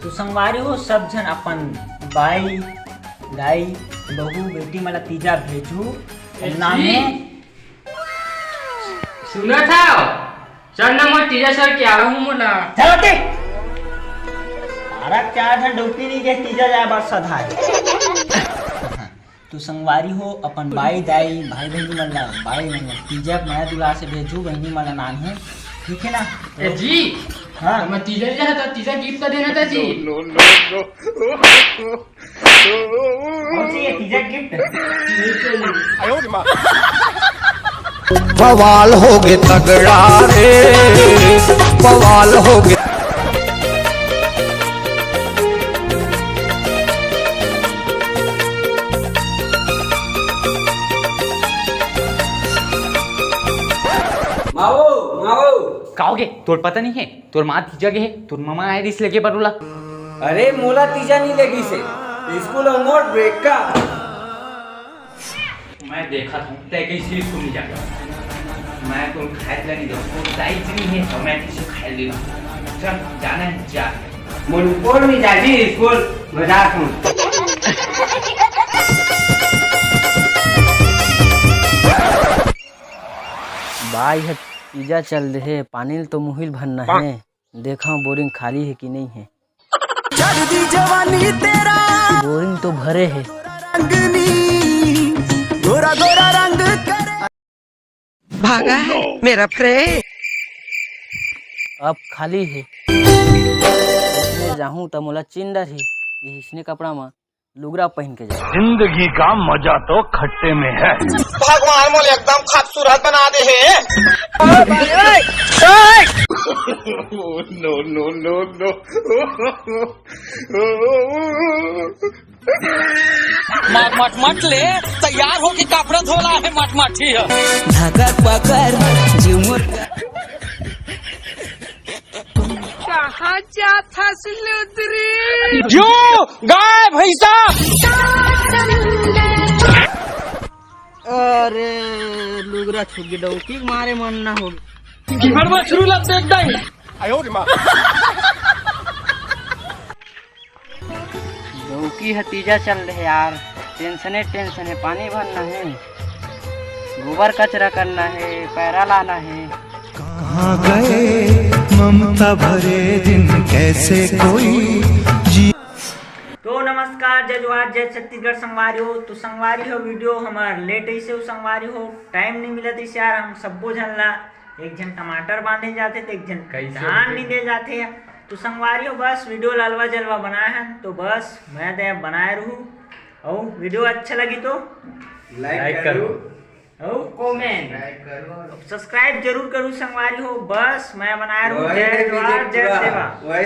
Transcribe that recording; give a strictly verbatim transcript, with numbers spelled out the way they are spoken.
तो संगवारी हो, सब झन अपन बाई, दाई, बहू, बेटी मन ला तीजा भेजहू। ए, नाम जी। हे सुनत हव? चल ना मोर तीजा सर के आवा हूँ मोला। चल हटे। सारा चार झन डौकी नहीं के तीजा जाए बर सधाए। तो संगवारी हो, अपन बाई, दाई, भाई, बहिनी मन ला, बाई मन ला तीजा के मया दुलार से भेजहू, बहिनी मन ला नान हे, ठीक है ना? ए जी, हाँ। मैं तीजा जा तो तीजा गिफ्ट तो देना था जी। कौन चाहिए तीजा गिफ्ट? बवाल होगे तगड़ा रे, बवाल होगे। माओ, माओ। का होगे? तोर पता नहीं है? तोर माँ तीजा गे हे, तोर ममा आए रिस लेके बरुला। अरे, मोला तीजा नहीं लगिस हे, स्कूल अउ मोर ब्रेक का। मैं देखत हूँ, तै कइसे स्कूल नहीं जाता। मैं तो खाए ला नहीं दूँ, तो दाई जी नहीं है, तो मैं किसी खाए ले दूँ। चल, जाना है, जा। मोर ऊपर नहीं जाती स्कूल, बजा तू। बाई ह तीजा चल दे हे, पानी ल तो मुहिल भरना है। देखा बोरिंग खाली है कि नहीं है। चढ़ दी जवानी तेरा बोरिंग तो भरे है। रंगनी, गोरा गोरा रंग करे। भागा है मेरा फ्रेंड। अब खाली है। इसने जाहूं त मोला चिन डरही। ये इसने कपड़ा मा लुगरा पहन के जाए। जिंदगी का मजा तो खट्टे में है। भगवान मोला एकदम खूबसूरत बना दे है। No, no, no, no। मट मट मट ले, तैयार हो के कपड़ा धोला है मट मट ही है। धकर पकर झुमुर। कहाँ जात हस लुदरी? जो गाय भैंसा। अरे लुगरा छुप गे, डौकी के मारे मन ना हो। गिबड़ मछरू ला देख दाई। डौकी ह तीजा चल रहे यार, टेंशने टेंशन है। पानी भरना है, गोबर कचरा करना है, पैरा लाना है। कहाँ गए ममता भरे दिन, कैसे कोई जी। तो नमस्कार, जय जोहार, जय छत्तीसगढ़ संगवारी हो। तो संगवारी हो, वीडियो हमार लेट ऐसे हो संगवारी हो, टाइम नहीं मिलत इस यार, हम सब्बो झन ला एक झन टमाटर बांधे जाथे, तो एक झन कैसे धान होथे? मिंधे जाथे। तो संगवारी हो, बस वीडियो ला अलवा जलवा बनाए हन, तो बस मैं दे बनाए रहू। अउ वीडियो अच्छा लगी तो लाइक लाइक करू। करू। अउ कमेंट। सब्सक्राइब करू। सब्सक्राइब जरूर करू संगवारी हो, बस मैं बनाए रहू। वही जय रे जोहार, बीजेपी जय पूरा। सेवा। वही